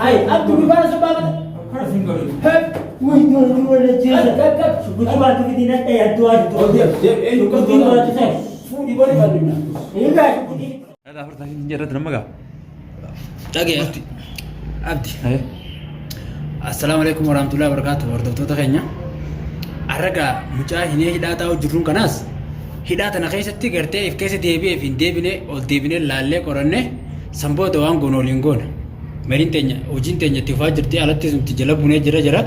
Hai, abdu gimana sebab? Wih, dua dua jeesa. Shuguxii baatu fidii nadha yaaddu waa Oh, diam, diam. Eh, Shuguxii baatu sana. Fuudhi bari badina. Egaa shuguxii. Dhagee. Abdi. Assalaamu alaikum warahmatullahi wabarakatuh. Hordoftoota keenya. Arraga mucaa hinee hidhaa taa'u jirruun kanaas hidhaa tana keessatti gartee if keessa deebi'ee fi hin deebine ol deebinee laallee qoranne san booda waan goonu waliin goona. Mariin teenya hojiin teenya itti fufaa jirti alattis nuti jala bunee jira jira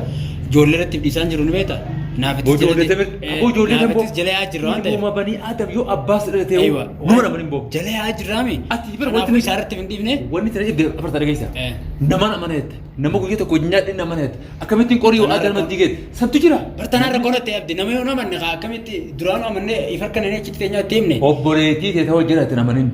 ijoollee irratti dhiisaan jiru ni beekta. Naaf itti jala naaf itti jala yaa jirra waan ta'eef. Ilma banii Adam yoo abbaas dhalatee Eeywa. numa namani boo. Jala yaa jirraami. Ati bara Kanaafuu wanti isaa irratti hin dhiifne. Wanni tana jibbe afarta dhageessa. Eh. Namaan amana jette. Nama guyyaa tokko nyaadhe nama jette. Akkamittiin qorii yoo Tanaa aadaa rakkoo- namatti geette. Santu jira. Bartanaa rakkoo natti abdi nama yoo namanne kaa akkamitti duraanuu amanne if harka nanii achitti teenyaa itti himne. Obboleettii tee ta'uu jira itti namanin.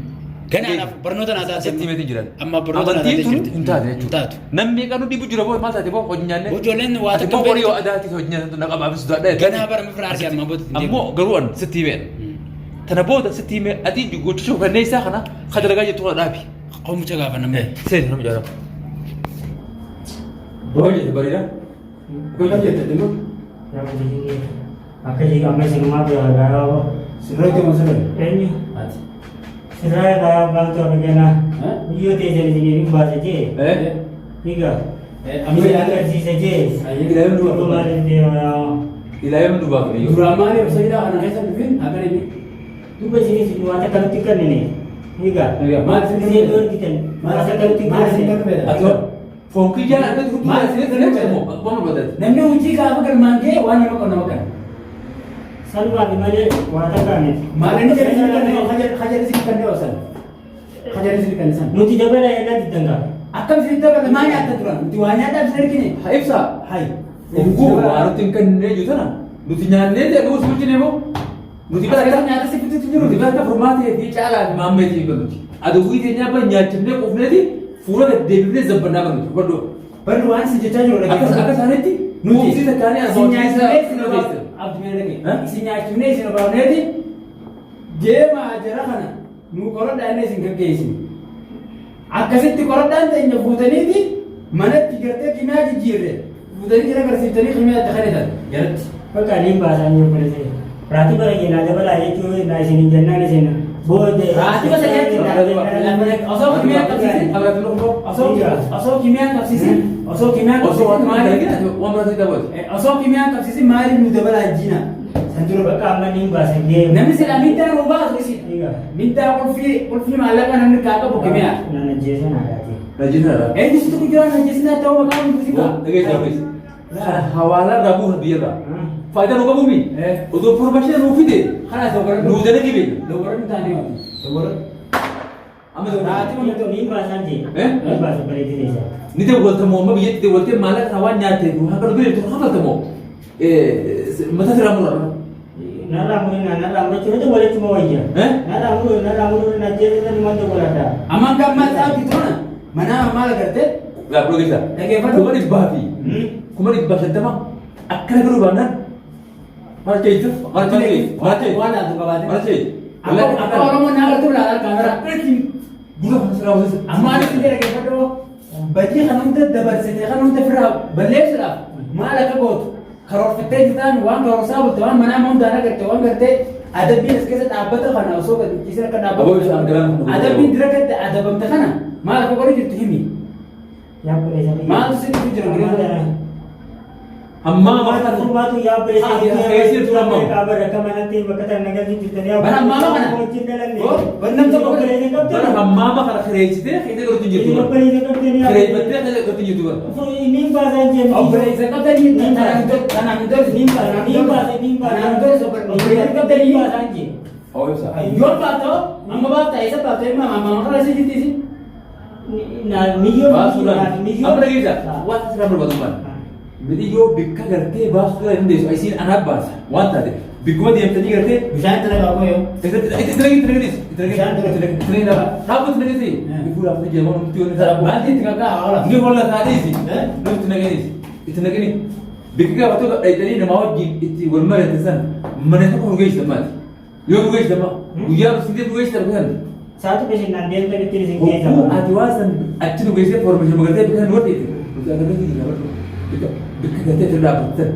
Ganaadhaaf barnoota naa taate. Asitti himeetiin jiran. Amma barnoota naa Amantiin taatee tun jirti. hin taate Hin jechuudha. taatu. Namni meeqa nu dhibu jira boo maal taate boo hojii nyaanne. Ijoolleen waa Ati tokko immoo qorii yoo beektu. aadaa hojii nyaanne na qabaaf sodaadha. Ganaa bara mifira arge ammaa booda ittiin Ammoo garuu an sitti himeen. Tana booda sitti himee ati gochuu kanneen isaa kana kan dalagaa jirtu kana dhaabi. Qomucha gaafa namni. Seeni nama jaalala. Boo jette bareeda. Gocha jette dhimma. Akka jii amma isinumaa bira garaa Sirreetti moo sirree? Eenyu? Ati. Sirraa garaa baantu akka ganaa. Biyyoo teessan isiniif hin baasa jee. Egaa. Amma Isin agarsiisa jee. Ilaaluun duuba. Dhugumaa dandeema. Ilaaluun duuba biyyoo. Duraan maali osoo hidhaa kana keessa dhufin akka inni. Duuba isinis waan akka nutti kennine. Egaa. Egaa, maal isin Isin yoo argitan waan akka nutti Maal isin kennine. kennu Ati fedha? foon kiyyaan akkatti hudduu Maal isin isin kennu kennu? moo waan barbaadate. Namni hojii gaafa galmaan ga'e waan nama qonna maqan. Salphaati malee waa takkaa miti. Maal inni jedhe isin kennee hajar isin kennee osan. Hajar isin kenne san. Nuti dabala yennaa diddan gaa. Akkam isin dabala maa nyaatta turan? Nuti waa nyaadhaaf isin argine. Ha ibsa. Hai. Ogguu waa nuti hin kennine jiru tana nuti nyaannee ta'e dhugus bulchine moo nuti As bara keessa nyaata si fituutu jiru. nuti bara furmaatee fi caalaa fi maammeetii hin nuti. Adawwii teenyaa bara nyaachifnee quufneeti fuula deddeebifnee zabbannaa kan nuti hubadhu. Barri waan isin jechaa jiru Akkas akka isaaniitti Nuti nuti takkaanii isin nyaachifnee isin obaafne. obaafne. Abdi mee dhagaye. Isin nyaachifnee isin obaafneeti deemaa jara kana nu qoradhaa inni isin gaggeessine. Akkasitti qoradhaan teenya fuutaniiti manatti gartee kimiyaa jijjiirre fuutanii jara agarsiiftanii kimiyaa itti kennitan jalatti. Bakka niin baasaan yoo godhate. Raatiba kiyya naa dabalaa jechuun naa isin hin jennaan isin booda. Raatiba sana jechuudha. Osoo kimiyaa qabsiisin osoo osoo kimiyaa qabsiisin osoo kimiyaa Osoo waan qabsiisin maaliif waan biraatti dabalatu. Osoo kimiyaa qabsiisin maaliif nu dabalaa jiina? San dura Bakka amma niin baasan deemu. Namni silaa mindaa nuu baasu isin. Egaa. Mindaa qulfii qulfii maallaqa namni kaa qabu kimiyaa. Naan ajjeesan haadhaati. Rajina dha. Eenyu situ gujjiraan ajjeesinaa ta'uu maqaa nu buusi kaa. Dhageessa dhageessa. Hawaalaa irraa buusan biyyarraa. Faayidaa nu qabuumi. Odoo formashinii nuu fide Kanaas dogoran nuu dalagi beekna. Dogoran hin taane waati. Dogoran. Amma dogoran. Raatiba Niin baasaan jee. Eh? Niin baasa bareedina isaa. Ni dawwaltamoo amma biyyatti dawwaltee maallaqa kana waan nyaattee nu hanga nu beektu hafaltamoo mataa sirraa murra. Narraa murina narraa murachuu irratti walitti ma wayya. Eh? Narraa muruu narraa muruu na ajjeesan numa doggoladha. Ammaan gammaa saawti toona manaa maal agartee Laa dhugee isaa. Dhageeffadhu. 500,000 fi 550,000 akkana garuu baannaan maal jechuuf maal jechuuf maal jechuuf waan laatu qabaate. maal jechuuf. Akka Oromoon naa gartuu ilaalaa kaameraa. Dura kan sirraa hojjetu. Amma ani si dhaggeeffadhu badii kan hunda dabarsite kan hunda firraa balleessuudhaaf maal akka gootu karoorfattee jirtaan waan karoorsaa bulte waan manaa hundaan agarte waan gartee adabbiin as keessa dhaabbata kana osoo gad ciisin akka Aboo isaan garaan kun dhaabbatu adabbiin dira gadi adabamte kana maal akka godhu jirtu himi Yaa obboleessa kiyya. maaltu sitti jira Amma Ammaa maal taate? Furmaatu yaa obboleessa Haa, kiyya. keessi tura ammoo. Qaaba rakka manatti bakka tana nagalchi jirtan yaa Bara ammaa kana. Wajjin dhalanne. Oh, bara nam tokko Obboleessa qabdan. Bara hammaama kana kireessitee keessa galtu hin jirtu Isin bara. obboleessa qabdan yaa. Kireeffattee keessa galtu hin jirtu bara. Niin baasaan jee. Obboleessa qabdanii tanaan tanaan hin Niin baasa niin baasa niin baasa. Tanaan hin obboleessa qabdanii Niin baasaan jee. Oo ibsa. Yoo baatoo amma baafta eessa baafta ilma amma kana si jirti isin. Miyyoo Baasuudhaan. miyyoo. Amma dhageessa. Waan asirraa barbaadu maali? Midiyyoo bikka gartee baasuu hin dandeessu. Isiin anaaf baasa. Waan taate bikkuma deemtanii gartee Bishaan itti naqaa qoyoo. itti itti itti naqi itti naqi itti naqi itti naqi dhaabu itti naqi ifuudhaaf ni jedhamu nuti yoon isaa Baalti itti qaqqaa oola. Ni holla taadhiisi. Nuti itti naqiniisi. Itti naqini. Bikka gaafa tokko dhayxanii namaa wajjin itti wal mari'atan sana mana tokko nu geessisan maali? Yoo nu geessisan maa? Guyyaa barsiisee nu geessisan kan. Saatu isin deemtan ittiin isin keessa. Hogguu ati waan san achi nu geessee formation magartee bikka nu hodheete. Nuti agarree jira bikka bikka gartee asirra dhaabbattan.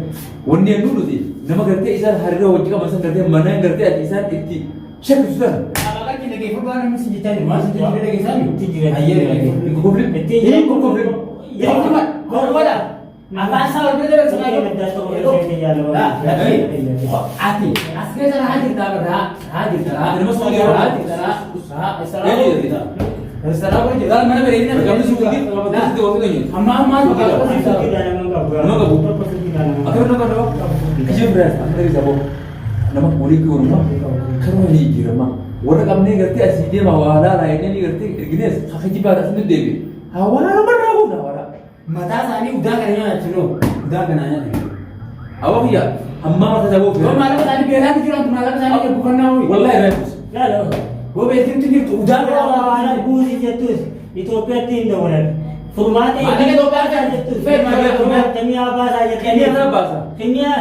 Wanni hedduu nuti nama gartee isaan hariiroo wajji qaban san gartee manaan gartee ati isaan itti shakkisu san. Alaabaa dhageeffadhu waan namni si jechaa jiru. Maal si jechaa dhageessaa mi? Itti jira. Hayyee dhageeffadhu. Hin kokoflin. Itti jira. Hin kokoflin. Godha. Afaan isaa wal bira dabarsa. Ati as keessa raa jirta raa raa jirta raa. Nama suuqii yeroo raa jirta raa raa isa raa jirta. Isa raa jirta mana bareedina. Gamni suuqii qabatu waqtii keenya. Ammaa ammaa Nama qabu. Akkamitti nama qaba? Kijib biraas akka ta'e saboo nama walii goonuma karuma ni jijjiirama. Warra qabnee gartee asii deema waa laalaa jennee gartee erginees kakijibaa asii nu deebi. Hawaara barraa buuna hawaara. Mataa isaanii udaa kana nyaachinu udaa kana nyaachinu. Awwa kiyya hammaa mata saboo Yoo maallaqa isaanii beelaan jiran maallaqa isaanii eebbifannaa ho'i. Wallahi irraa Yoo beektimti jirtu udaa kana Buusi jettus Itoophiyaatti hin dawalan. Furmaata Maallaqa Itoophiyaa kan jettus. Fee maallaqa Itoophiyaa. Kimiyaa baasaa Kimiyaa jettanii. baasa. Kimiyaa.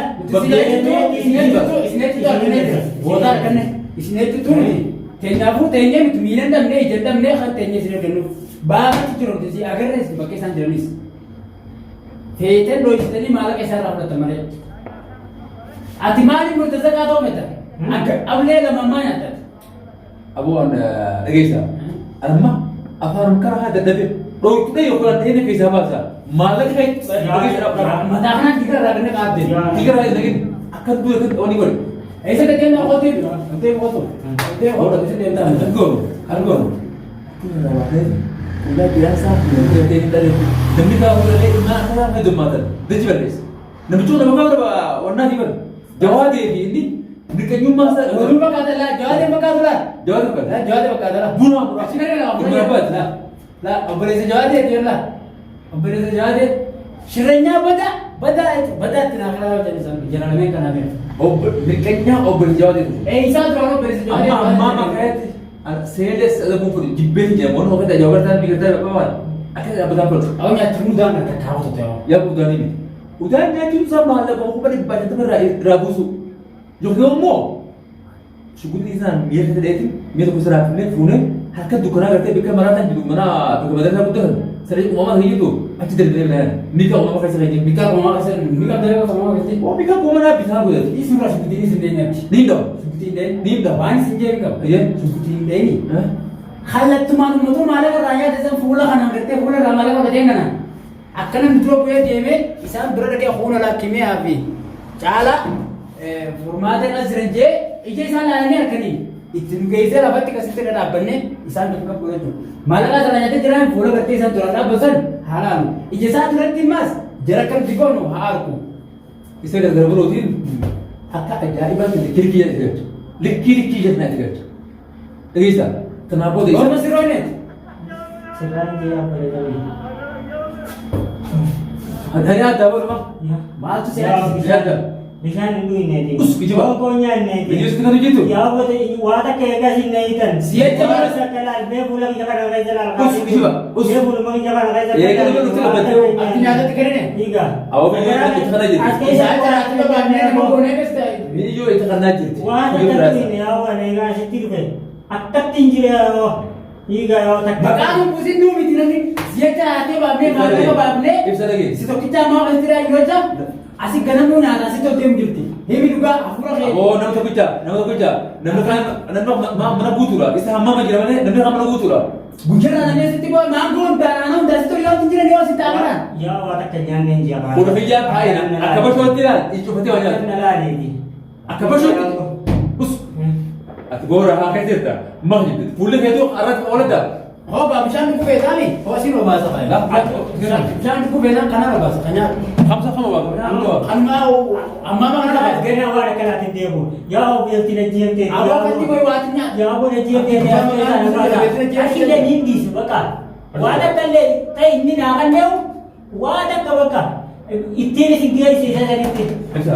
Teenyaafuu teenyee miti miila hin dhabnee ija hin dhabnee kan teenyee isin argannuuf baafatti jiru si agarrees bakka isaan jiranis. Feeteen dhoysitanii maallaqa isaan irraa fudhatan malee. Ati maaliif murteessaa ta'uu meta? Akka ablee lama maa nyaata? Aboo an dhageessa. Amma afaan karaa dadhabe dhoytudhee yookaan dheena keessaa baasa. Maallaqa kee dhageessa dhaabaa. Mataa kanaan diga irraa ganna qaabde. Diga irraa dhagin akka du'a kan oni godhe. Eessa dhaqee naa qotee qotee qotu. Qotee qotu isa deemtaa. Kan goonu kan goonu. Ulaa biyaasaa gartee hin dhalee. Namni gaafa dhalee ilmaan akkanaa heddummaatan dachi balleessa. Namichi nama gaafa wannaa fi bara. Jawaadee fi inni mirkanyummaa isaa Oduu fakkaata laa jawaadee fakkaatu laa. Jawaadee fakkaata. Laa jawaadee fakkaata laa. Buna buna. Achi gara laa Buna abbaati. laa. Laa obboleessa jawaadee jechuun laa. Obboleessa jawaadee shireenyaa badaa badaa badaa itti naa karaa hojjetan isaan jalaalamee kanaa beeku. Obbo mirkanyaa obboleessa jawaadee. Eessaa duraan obboleessa jawaadee. Amma ammaa makkaatti seeles adabuu fudhu jibbeen jedhamu waan wakati ajaa'iba ta'an biyya ta'e bakka akka dhaabbataan fudhatu. Awwa nyaachuun udaan kan takkaa qotu ta'e. Yaa udaanii miti. Udaan nyaachuun isaa maallaqa kuma dhibbaa shantama irraa irraa buusu. Yookiin immoo shuguxii isaan mi'a keessa dheetiin mi'a tokko sirraa fuunee fuunee harka dukkanaa gartee bakka maraataan jiru mana bakka madarsaa guddatan saree uumamaa kan jirtu achi darbinee bilaan miika uumamaa keessa kan jiru. Mikaa qomaa keessa mikaa daree qomaa keessatti. Oo miika uumamaa bitaa godhati. Isin irraa shuguxiin isin dheenyatti. Ni dhabu. Shuguxiin dheen. Ni dhabu. Waan isin jee qabu. Ayyee. Shuguxiin dheeni. Kallattumaan uummatuu maallaqa irraa nyaata isaan fuula kanaan gartee fuula irraa maallaqa fudhateen kanaan akka namni dura bu'ee deemee isaan bira dhaqee fuula lakkimee fi caala furmaata irra jiran jee ija isaan ilaalanii harkanii itti nu geessee lafatti akkasitti irra dhaabbannee isaan bakka qabu jechuudha. Maallaqa sana nyaatee jiran fuula gartee isaan duraan dhaabbatan haalaanu ija isaa duratti immas jara akkamti goonu haa argu. Isa gargar birootiin akka ajaa'ibaatti likkii jedhu galcha. Likkii likkii jedhu naatti galcha. Dhageessaa kanaaf booda isa. Morma sirooneet. Sirraan jee abbalee Hani addaa booduma. Maaltu si Yaa. Addaa. Bishaan hin dhuyneeti. Us kijiba. Bonkoo nyaanneeti. Biyyooti kan hojjetu. Yaa bote waa takka eegas hin nayitan. Si'echa bara- Akka laal mee fuula kiyya kana keessa laal. Us kijiba. Us. Mee fuula kiyya kana keessa Eega nama nuti qabattee Ati nyaatatti kennine. Dhiiga. Awwa biyyoota itti kana jirti. As keessa Isaan jiraachuu barbaadnee nama goonee keessa. Biyyoo itti kannaa jirti. Waan Biyyoota akkatti biraas. hin yaa'u eegaa asitti dhufe. Akkatti hin jire yaa'u. Dhiiga yaa'u takka. Maqaan buusin nuu miti namni si'echa haatee baafnee maallaqa baafnee Ibsa dhagee. si tokkicha ammaa wal jira yeroo jaa asi ganamuu nyaata asi toltee jirti. Himi dhugaa hafuura kee. Aboo nama tokkicha nama tokkicha namni kaan namni mana guutuudha. Isa hammama jira malee namni kaan mana guutuudha. Guyyaarraa namni asitti bu'aa maangoo hundaa naannoo hundaa si tolyaa wanti jiran yoo sitti amaraan. Yaa waa takka nyaanne hin jira. Fuula kiyyaan faayina akka bashootti ilaal cufatee waa nyaata. Na laaleeti. Akka bashootti. Us ati goora haa keessa jirta. Maal jirti? Fuulli keetuu irratti ooladda. Hoo baa bishaan dhuguu feetaami hoo siin obaasa faaya. Bishaan dhuguu feetaan kanaan obaasa kan nyaatu. Hamsa kama waa kama. Ammaa ammaa kana lafa. Gana waan akkanaatiin deemu. Yaa obboleetti na jeemtee. Aboo akkatti koo waati nyaatu. Yaa aboo na jeemtee. Achillee ni dhiisu bakka. Waan akka illee ta'e inni naa kan waan akka bakka ittiin isin geesse isa sanitti. Ibsa.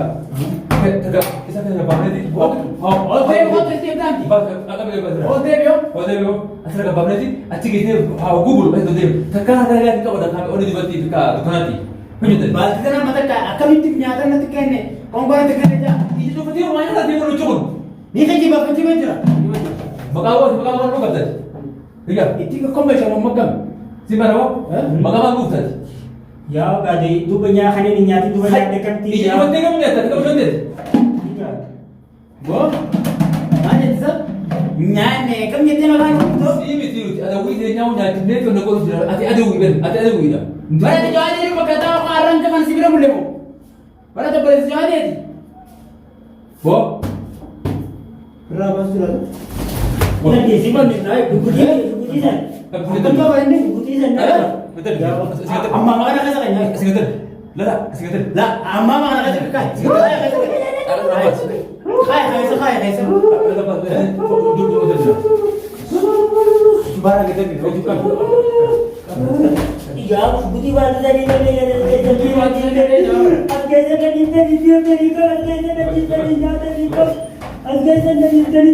Isa kana baafneeti. Ol deebi kottu itti himtaanti. Ol deebi yoo. Ol deebi yoo. Asirra gabaabneeti achi geessee haa gugulu bakka deemu. Takkaa harka dhagaatti qabata kaame oli dibatti bika dukkanaatti. Hojjetan. Baalti kana matakka akkamitti nyaata natti kenne qonkora natti kenne jaa. Iji cufatee waan nyaata deemu luchu kun. Ni kijiba kijiba jira. Maqaa waan maqaa waan qabdan. Riga. Itti kommeeshaan makkam. Si mana hoo? Maqaa maal buuftati? Yaa gaade duuba nyaa kanneen hin nyaatin duuba nyaadde kamti. Ija dhumattee kam nyaata? Kam nyaata? Boo. Maal jettisa? Nyaanne kam jettee maqaan guutuu? Si miti nuti adawwii jireenyaa nyaachifnee tonna godhu jira. Ati adawwii bari. Ati adawwiidha. Bara jawaadee bakka taa'u har'aan kaman si bira bulle moo? Bara tabbareessi jawaadeeti. Boo. Irraa baasuu laata? Dandeessi dhugutii san. Dhugutii san. Amma maqaan keessa kan nyaatu. Asii Lala, asii gadi. La amma maqaan keessa kan. Kaya keessa kaya keessa. Bara kita ni. Yaa dhugutii waan sadii dhugutii waan sadii as keessa kan hin ta'in as keessa kan hin ta'in nyaata ni qabu as keessa kan hin ta'in.